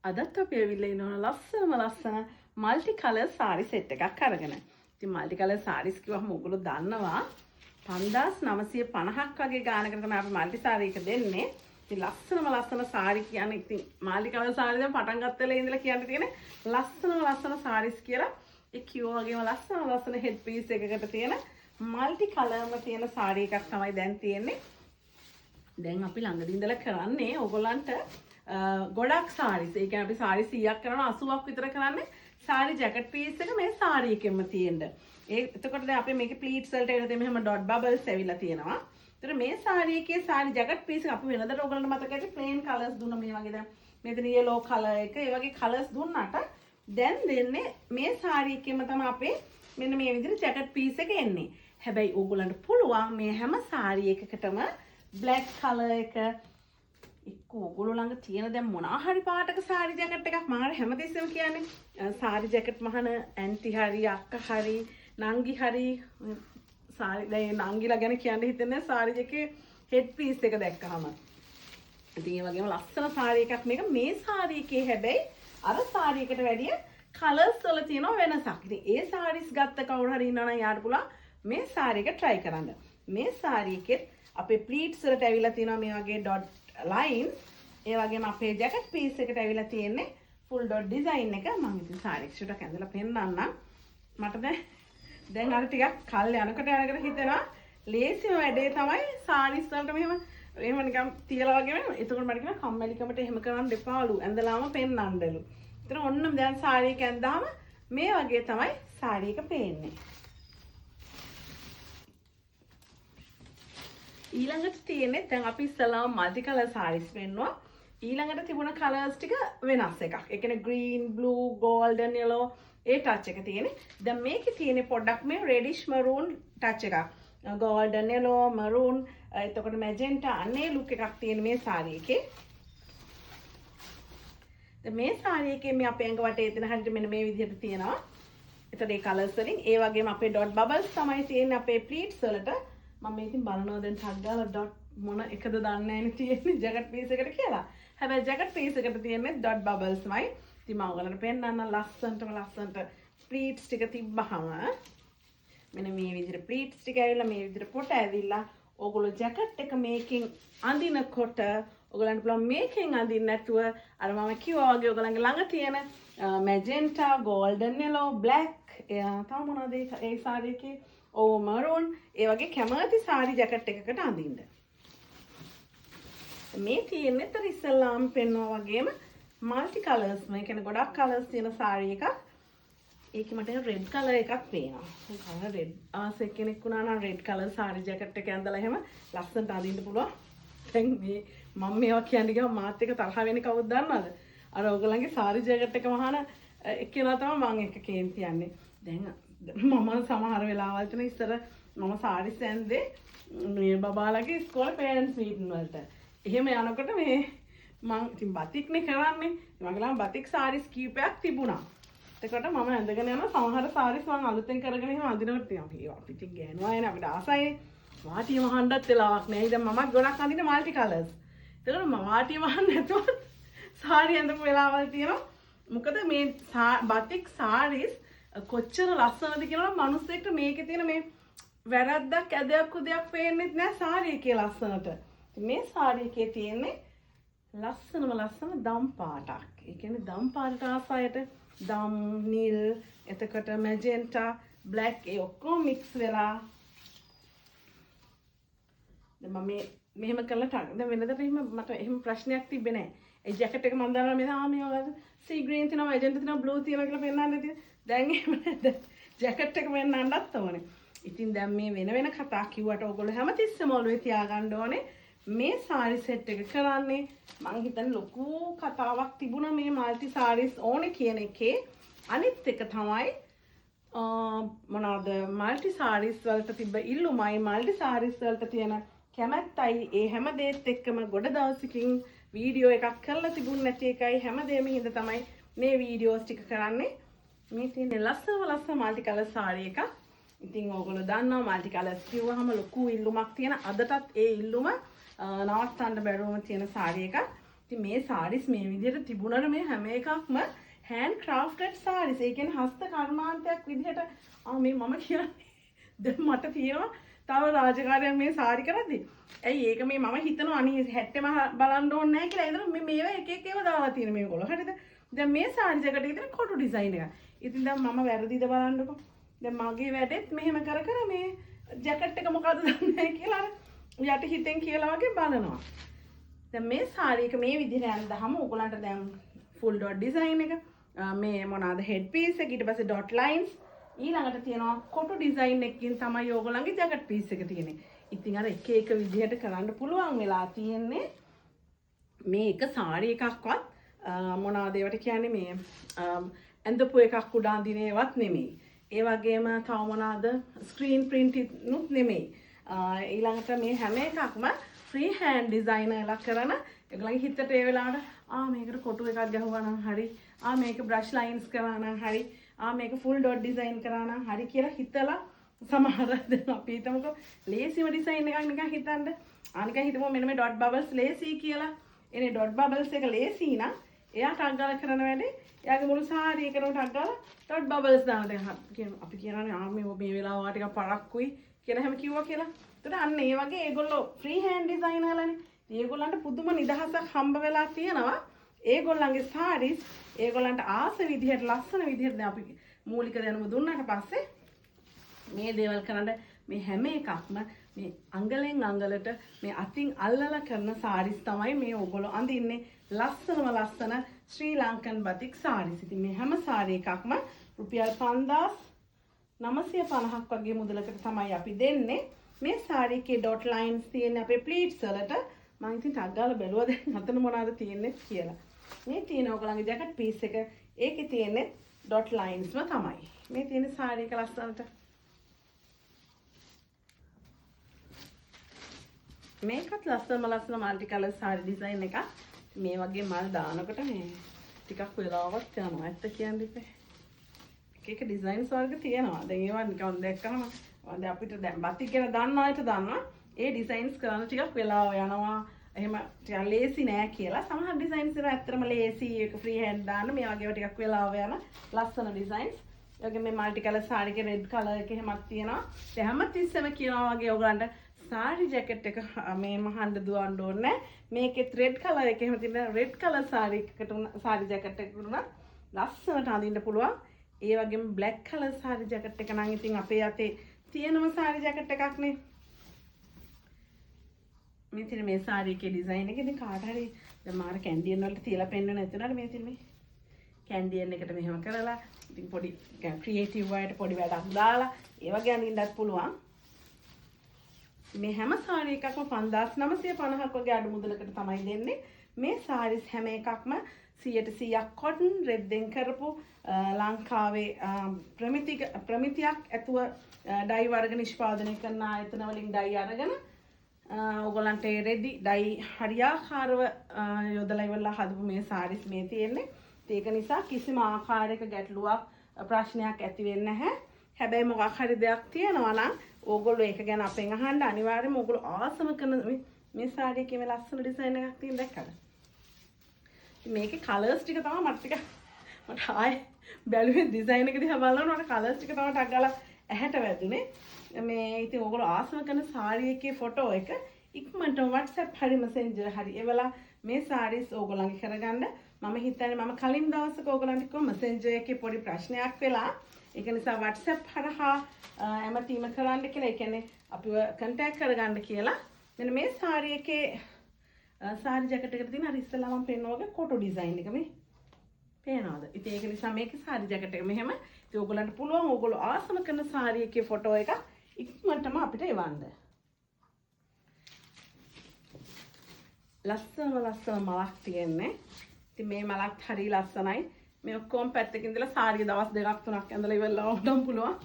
අදත් අපි ඇවිල්ලා ඉන්නවා ලස්සනම ලස්සන මල්ටි කලර් සාරි සෙට් එකක් අරගෙන. ඉතින් මල්ටි කලර් සාරිස් කිව්වහම ඔයගොල්ලෝ දන්නවා 5950ක් වගේ ගානකට තමයි අපි මල්ටි සාරි එක දෙන්නේ. ඉතින් ලස්සනම ලස්සන සාරි කියන්නේ ඉතින් මල්ටි කලර් සාරි දැන් පටන් ගත්ත වෙලේ ඉඳලා කියන්න තියෙන්නේ ලස්සනම ලස්සන සාරිස් කියලා. ඒ කිව්වා වගේම ලස්සනම ලස්සන හෙඩ් පීස් එකකට තියෙන මල්ටි කලර්ම තියෙන සාරි එකක් තමයි දැන් තියෙන්නේ. දැන් අපි ළඟදී ඉඳලා කරන්නේ ඔයගොල්ලන්ට ගොඩක් සාරිස්. ඒ කියන්නේ අපි සාරි 100ක් කරනවා, 80ක් විතර කරන්නේ සාරි ජැකට් පීස් එක මේ සාරි එකෙන්ම තියෙන්න. ඒ එතකොට දැන් අපි මේකේ ප්ලීට්ස් වලට එන තේ මෙහෙම ඩොට් බබල්ස් ඇවිල්ලා තියෙනවා. ඒතර මේ සාරි එකේ සාරි ජැකට් පීස් එක අපි වෙනදට ඔයගොල්ලන්ට මතක ඇති ප්ලේන් කලර්ස් දුන්න මේ වගේ. දැන් මෙතන යෙලෝ කලර් එක, ඒ වගේ කලර්ස් දුන්නාට දැන් දෙන්නේ මේ සාරි එකෙම තමයි අපේ මෙන්න මේ විදිහට ජැකට් පීස් එක එන්නේ. හැබැයි ඕගොල්ලන්ට පුළුවන් මේ හැම සාරි එකකටම බ්ලැක් කලර් එක එක්ක ඕගොල්ලෝ ළඟ තියෙන දැන් මොනවා හරි පාටක සාරි ජැකට් එකක්. මම අර හැමතිස්සෙම කියන්නේ සාරි ජැකට් මහන ඇන්ටි හරි අක්කා හරි නංගි හරි සාරි, දැන් නංගිලා ගැන කියන්න හිතෙන්නේ සාරි එකේ හෙඩ් පීස් එක දැක්කහම. ඉතින් ඒ වගේම ලස්සන සාරි එකක් මේක. මේ සාරි එකේ හැබැයි අර සාරි එකට වැඩිය කලර්ස් වල තියෙන වෙනසක්. ඉතින් ඒ සාරිස් ගත්ත කවුරු හරි ඉන්නවා නම් යාට පුළුවන් මේ සාරි එක try කරන්න. මේ සාරි එකෙත් අපේ ප්ලීට්ස් වලට ඇවිල්ලා තියෙනවා මේ වගේ ඩොට් ලයින්ස්. ඒ වගේම අපේ ජැකට් පීස් එකට ඇවිල්ලා තියෙන්නේ ෆුල් ඩොට් ඩිසයින් එක. මම ඉතින් සාරි එක චුට්ටක් ඇඳලා පෙන්නන්නම්. මට දැන් අර ටිකක් කල් යනකොට යනකොට හිතෙනවා ලේසිම වැඩේ තමයි සාරිස් වලට මෙහෙම එහෙම නිකන් තියලා වගේ වෙනවා. එතකොට මට කියනවා කම්මැලිකමට එහෙම කරන්න එපාලු, ඇඳලාම පෙන්නන්නලු. එතන ඔන්න දැන් සාරි එක ඇඳාම මේ වගේ තමයි සාරි එක පේන්නේ. ඊළඟට තියෙන්නේ දැන් අපි ඉස්සෙල්ලාම මල්ටි කලර් සාරිස් පෙන්නුවා. ඊළඟට තිබුණ කලර්ස් ටික වෙනස් එකක්. ඒ කියන්නේ ග්‍රීන්, බ්ලූ, ගෝල්ඩන්, යෙලෝ ඒ ටච් එක තියෙන්නේ. දැන් මේකේ තියෙන්නේ පොඩ්ඩක් මේ රෙඩිෂ් මරූන් ටච් එකක්. ගෝල්ඩන්, යෙලෝ, මරූන්, එතකොට මැජෙන්ටා අන්නේ ලුක් එකක් තියෙන මේ සාරි එකේ. දැන් මේ සාරි එකේ මේ අපේ ඇඟ වටේ තියෙන හරියට මෙන්න මේ විදිහට තියෙනවා. එතකොට ඒ කලර්ස් වලින් ඒ වගේම අපේ ඩොට් බබල්ස් තමයි තියෙන්නේ අපේ ප්ලීට්ස් වලට. මම මේ ඉතින් බලනවා දැන් ටක් ගාලා ඩොට් මොන එකද දන්නේ නැහැනේ තියෙන්නේ ජැකට් පීස් එකට කියලා. හැබැයි ජැකට් පීස් එකට තියෙන්නේ ඩොට් බබල්ස්මයි. ඉතින් මම ඔයගලන්ට පෙන්නන්න ලස්සනටම ලස්සනට ප්ලීට්ස් ටික තිබ්බහම මෙන්න මේ විදිහට ප්ලීට්ස් ටික ඇවිල්ලා මේ විදිහට පොට ඇවිල්ලා ඕගොල්ලෝ ජැකට් එක මේකෙන් අඳිනකොට ඔයගලන්ට පුළුවන් මේකෙන් අඳින්න නැතුව අර මම කිව්වා වගේ ඔයගලන්ගේ ළඟ තියෙන මැජෙන්ටා, ගෝල්ඩන්, යෙලෝ, බ්ලැක්, තව මොනවද ඒ සාරි එකේ? ඔව්, මරූන් ඒ වගේ කැමති සාරි ජැකට් එකකට අඳින්න. මේ තියෙන්නේ තර ඉස්සෙල්ලාම පෙන්නුවා වගේම මල්ටි කලර්ස්, මේ කියන්නේ ගොඩක් කලර්ස් තියෙන සාරි එකක්. ඒකේ මට රෙඩ් කලර් එකක් පේනවා. මම කලර් රෙඩ් ආස කෙනෙක් වුණා නම් රෙඩ් කලර් සාරි ජැකට් එක ඇඳලා එහෙම ලස්සනට අඳින්න පුළුවන්. දැන් මේ මම මේවා කියන්න ගියාම මාත් එක්ක තරහ වෙන්නේ කවුද දන්නවද? අර ඔයගොල්ලන්ගේ සාරි ජැකට් එක වහන එක්කෙනා තමයි මං එක්ක කේන්ති යන්නේ. දැන් මම සමහර වෙලාවල් තියෙන ඉස්සර මම සාරිස් ඇඳේ මේ බබාලගේ ඉස්කෝලේ පේරන්ට්ස් මීටින් වලට. එහෙම යනකොට මේ මං ඉතින් බතික්නේ කරන්නේ. මගේ ළඟ බතික් සාරිස් කීපයක් තිබුණා. එතකොට මම ඇඳගෙන යන සමහර සාරිස් මං අලුතෙන් කරගෙන එහෙම අඳිනකොට ඉතින් අපි ඒවා අපි ඉතින් ගෑනු අයනේ අපිට ආසයිනේ. වාටිය මහන්නත් වෙලාවක් නෑ. ඉතින් මමත් ගොඩක් අඳින මල්ටි කලර්ස්. එතකොට මම වාටිය මහන්න නැතුවත් සාරි ඇඳපු වෙලාවල් තියෙනවා. මොකද මේ බතික් සාරිස් කොච්චර ලස්සනද කියලා නම් මිනිස්සෙක්ට මේකේ තියෙන මේ වැරද්දක් ඇදයක් උදයක් පේන්නෙත් නෑ සාරි එකේ ලස්සනට. ඉතින් මේ සාරි එකේ තියෙන්නේ ලස්සනම ලස්සන දම් පාටක්. ඒ කියන්නේ දම් පාටට ආස අයට දම්, නිල්, එතකොට මැජෙන්ටා, බ්ලැක් ඒ ඔක්කොම මික්ස් වෙලා. දැන් මම මේ මෙහෙම කරලා ටක්. දැන් වෙනදට එහෙම මට එහෙම ප්‍රශ්නයක් තිබ්බේ නෑ. ඒ ජැකට් එක මම දන්නවා මේ මේ වගේ සී ග්‍රීන් තියෙනවා, මැජෙන්ටා තියෙනවා, බ්ලූ තියෙනවා කියලා පෙන්නන්න තියෙන. දැන් එහෙම නෑ. දැන් ජැකට් එක පෙන්නන්නත් ඕනේ. ඉතින් දැන් මේ වෙන වෙන කතා කිව්වට ඔයගොල්ලෝ හැමතිස්සෙම ඔළුවේ තියාගන්න ඕනේ මේ සාරි සෙට් එක කරන්නේ. මං හිතන්නේ ලොකු කතාවක් තිබුණා මේ මල්ටි සාරිස් ඕනේ කියන එකේ. අනිත් එක තමයි, මොනවාද මල්ටි සාරිස් වලට තිබ්බ ඉල්ලුමයි මල්ටි සාරිස් වලට තියෙන කැමැත්තයි ඒ හැම දේත් එක්කම ගොඩ දවසකින් වීඩියෝ එකක් කරලා තිබුණ නැති එකයි හැම දෙයක්ම හින්දා තමයි මේ වීඩියෝස් ටික කරන්නේ. මේ තියෙන ලස්සනම ලස්සන මල්ටි කලර් සාරි එකක්. ඉතින් ඕගොල්ලෝ දන්නවා මල්ටි කලර්ස් කිව්වහම ලොකු ඉල්ලුමක් තියෙන. අදටත් ඒ ඉල්ලුම නවත්තන්න බැරුවම තියෙන සාරි එකක්. ඉතින් මේ සාරිස් මේ විදිහට තිබුණාට මේ හැම එකක්ම හෑන්ඩ් ක්‍රාෆ්ටඩ් සාරිස්. ඒ කියන්නේ හස්ත කර්මාන්තයක් විදිහට මේ මම කියන්නේ දැන් මට තියෙනවා තව රාජකාරියක් මේ සාරි කරද්දි. ඇයි ඒක මේ මම හිතනවා අනේ හැට්ටෙම බලන්න ඕනේ නැහැ කියලා. ඒතර මේ මේවා එක එක ඒවා දාලා තියෙන මේගොල්ලෝ. හරිද? දැන් මේ සාරි ජැකට් එකේ තියෙන කොටු ඩිසයින් එක. ඉතින් දැන් මම වැරදිද බලන්නකෝ. දැන් මගේ වැඩෙත් මෙහෙම කර කර මේ ජැකට් එක මොකද්ද දන්නේ නැහැ කියලා අර යට හිතෙන් කියලා වගේ බලනවා. දැන් මේ සාරි එක මේ විදිහට ඇඳහම ඕගොල්ලන්ට දැන් ෆුල් ඩොට් ඩිසයින් එක, මේ මොනවාද හෙඩ් පීස් එක, ඊට පස්සේ ඩොට් ලයින්ස්, ඊළඟට තියෙනවා කොටු ඩිසයින් එකකින් තමයි ඕගොල්ලන්ගේ ජැකට් පීස් එක තියෙන්නේ. ඉතින් අර එක එක විදිහට කරන්න පුළුවන් වෙලා තියෙන්නේ මේ එක සාරි එකක්වත් මොනවාද ඒවට කියන්නේ මේ ඇඳපු එකක් උඩ අඳින ඒවත් නෙමෙයි. ඒ වගේම තව මොනවාද ස්ක්‍රීන් ප්‍රින්ට් නුත් නෙමෙයි. ඊළඟට මේ හැම එකක්ම ෆ්‍රී හෑන්ඩ් ඩිසයිනර්ලා කරන ඒගොල්ලන්ගේ හිතට ඒ වෙලාවට මේකට කොටු එකක් ගැහුවා නම් හරි, මේක බ්‍රෂ් ලයින්ස් කරා නම් හරි, මේක ෆුල් ඩොට් ඩිසයින් කරා නම් හරි කියලා හිතලා සමහර දැන් අපි හිතමුකෝ ලේසිම ඩිසයින් එකක් නිකන් හිතන්න. නිකන් හිතමු මෙන්න මේ ඩොට් බබල්ස් ලේසි කියලා. එනේ ඩොට් බබල්ස් එක ලේසි නම් එයා ටක් ගාලා කරන වැඩේ එයාගේ මුළු සාරි එකටම ටක් ගාලා ඩොට් බබල්ස් දාන. දැන් අපි කියනවානේ මේ වෙලාව ඔයා ටිකක් පරක්කුයි කියලා හැම කිව්වා කියලා. එතකොට අන්න ඒ වගේ ඒගොල්ලෝ ෆ්‍රී හෑන්ඩ් ඩිසයිනර්ලානේ. ඉතින් ඒගොල්ලන්ට පුදුම නිදහසක් හම්බ වෙලා තියෙනවා. ඒගොල්ලන්ගේ සාරිස් ඒගොල්ලන්ට ආස විදිහට ලස්සන විදිහට දැන් අපි මූලික දැනුම දුන්නාට පස්සේ මේ දේවල් කරන්න මේ හැම එකක්ම මේ අඟලෙන් අඟලට මේ අතින් අල්ලලා කරන සාරිස් තමයි මේ ඕගොල්ලෝ අඳින්නේ. ලස්සනම ලස්සන ශ්‍රී ලංකන් බතික් සාරිස්. ඉතින් මේ හැම සාරි එකක්ම රුපියල් 5950ක් වගේ මුදලකට තමයි අපි දෙන්නේ. මේ සාරි එකේ ඩොට් ලයින්ස් තියෙන්නේ අපේ ප්ලීට්ස් වලට. මං ඉතින් ටක් ගාලා බැලුවා දැන් අතන මොනවද තියෙන්නේ කියලා. මේ තියෙන ඕගොල්ලන්ගේ ජැකට් පීස් එක, ඒකේ තියෙන්නේ ඩොට් ලයින්ස්ම තමයි. මේ තියෙන සාරි එක ලස්සනට. මේකත් ලස්සනම ලස්සන මල්ටි කලර් සාරි ඩිසයින් එකක්. මේ වගේ මල් දානකොට මේ ටිකක් වෙලාවක් යනවා. ඇත්ත කියන්න ඉපේ. එක එක ඩිසයින්ස් වර්ග තියෙනවා. දැන් ඒවා නිකන් දැක්කම දැන් අපිට දැන් බතික් ගැන දන්න අයට දන්නවා ඒ ඩිසයින්ස් කරන්න ටිකක් වෙලාව යනවා. එහෙම ටිකක් ලේසි නෑ කියලා. සමහර ඩිසයින්ස් ඒවා ඇත්තටම ලේසි. ඒක ෆ්‍රී හෑන්ඩ් දාන්න මේ වගේ ඒවා ටිකක් වෙලාව යන ලස්සන ඩිසයින්ස්. ඒ වගේ මේ මල්ටි කලර් සාරි එකේ රෙඩ් කලර් එක එහෙමත් තියෙනවා. දැන් හැමතිස්සෙම කියනවා වගේ ඔයගලන්ට සාරි ජැකට් එක මේ මහන්න දුවන්න ඕනේ නෑ. මේකෙත් රෙඩ් කලර් එක එහෙම තියෙන රෙඩ් කලර් සාරි එකකට සාරි ජැකට් එකකට උනත් ලස්සනට අඳින්න පුළුවන්. ඒ වගේම බ්ලැක් කලර් සාරි ජැකට් එක නම් ඉතින් අපේ අතේ තියෙනම සාරි ජැකට් එකක් නේ. මේ තියෙන මේ සාරි එකේ ඩිසයින් එක ඉතින් කාට හරි දැන් මාර කැන්ඩියන් වලට තියලා පෙන්වන්න නැති වුණාට මේ තියෙන මේ කැන්ඩියන් එකට මෙහෙම කරලා ඉතින් පොඩි ක්‍රියේටිව් අයට පොඩි වැඩක් දාලා ඒ වගේ අඳින්නත් පුළුවන්. මේ හැම සාරි එකක්ම 5950ක් වගේ අඩු මුදලකට තමයි දෙන්නේ. මේ සාරිස් හැම එකක්ම 100% කොටන් රෙද්දෙන් කරපු ලංකාවේ ප්‍රමිතියක් ඇතුව ඩයි වර්ග නිෂ්පාදනය කරන ආයතන වලින් ඩයි අරගෙන ඕගොල්ලන්ට ඒ රෙදි ඩයි හරියාකාරව යොදලා ඉවරලා හදපු මේ සාරිස් මේ තියෙන්නේ. ඉතින් ඒක නිසා කිසිම ආකාරයක ගැටලුවක් ප්‍රශ්නයක් ඇති වෙන්නේ නැහැ. හැබැයි මොකක් හරි දෙයක් තියෙනවා නම් ඕගොල්ලෝ ඒක ගැන අපෙන් අහන්න අනිවාර්යයෙන්ම. ඕගොල්ලෝ ආසම කරන මේ සාරි එකේ මේ ලස්සන ඩිසයින් එකක් තියෙන දැක්කද? ඉතින් මේකේ කලර්ස් ටික තමයි මට ටික මට ආයේ බැලුවේ ඩිසයින් එක දිහා බලනකොට මට කලර්ස් ටික තමයි ටක් ගාලා ඇහැට වැදුනේ. මේ ඉතින් ඕගොල්ලෝ ආසම කරන සාරි එකේ ෆොටෝ එක ඉක්මනට WhatsApp හරි Messenger හරි එවලා මේ සාරිස් ඕගොල්ලන්ගේ කරගන්න. මම හිතන්නේ මම කලින් දවසක ඕගොල්ලන්ට කිව්වා Messenger එකේ පොඩි ප්‍රශ්නයක් වෙලා ඒක නිසා WhatsApp හරහා ඇමතීම කරන්න කියලා. ඒ කියන්නේ අපිව කන්ටැක්ට් කරගන්න කියලා. මෙන්න මේ සාරි එකේ සාරි ජැකට් එකට තියෙන අර ඉස්සෙල්ලා මම පෙන්නුවා වගේ කොටු ඩිසයින් එක මේ පේනවද? ඉතින් ඒක නිසා මේකේ සාරි ජැකට් එක මෙහෙම. ඉතින් ඕගොල්ලන්ට පුළුවන් ඕගොල්ලෝ ආසම කරන සාරි එකේ ෆොටෝ එකක් ඉක්මනටම අපිට එවන්න. ලස්සනම ලස්සන මලක් තියෙන්නේ. ඉතින් මේ මලත් හරි ලස්සනයි. මේ ඔක්කොම පැත්තකින් ඉඳලා සාරිය දවස් දෙකක් තුනක් ඇඳලා ඉවරලා වුණාම පුළුවන්.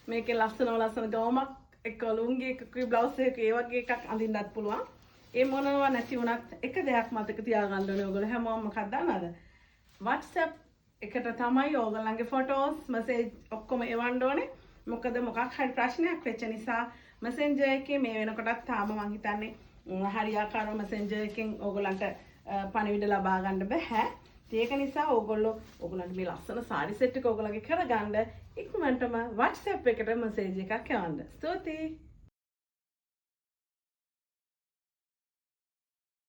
මේකේ ලස්සනම ලස්සන ගවුමක් එක්ක ලුංගි එකකුයි බ්ලවුස් එකකුයි ඒ වගේ එකක් අඳින්නත් පුළුවන්. ඒ මොනවා නැති වුණත් එක දෙයක් මතක තියාගන්න ඕනේ ඔයගොල්ලෝ හැමෝම මොකක්ද දන්නවද? WhatsApp එකට තමයි ඕගොල්ලන්ගේ ෆොටෝස් මැසේජ් ඔක්කොම එවන්න ඕනේ. මොකද මොකක් හරි ප්‍රශ්නයක් වෙච්ච නිසා Messenger එකේ මේ වෙනකොටත් තාම මං හිතන්නේ හරියාකාරව Messenger එකෙන් ඕගොල්ලන්ට පණිවිඩ ලබා ගන්න බෑ. ඒක නිසා ඕගොල්ලෝ ඕගොල්ලන්ට මේ ලස්සන සාරි සෙට් එක ඕගොල්ලන්ගේ කරගන්න ඉක්මනටම WhatsApp එකට මැසේජ් එකක් යවන්න. ස්තුතියි.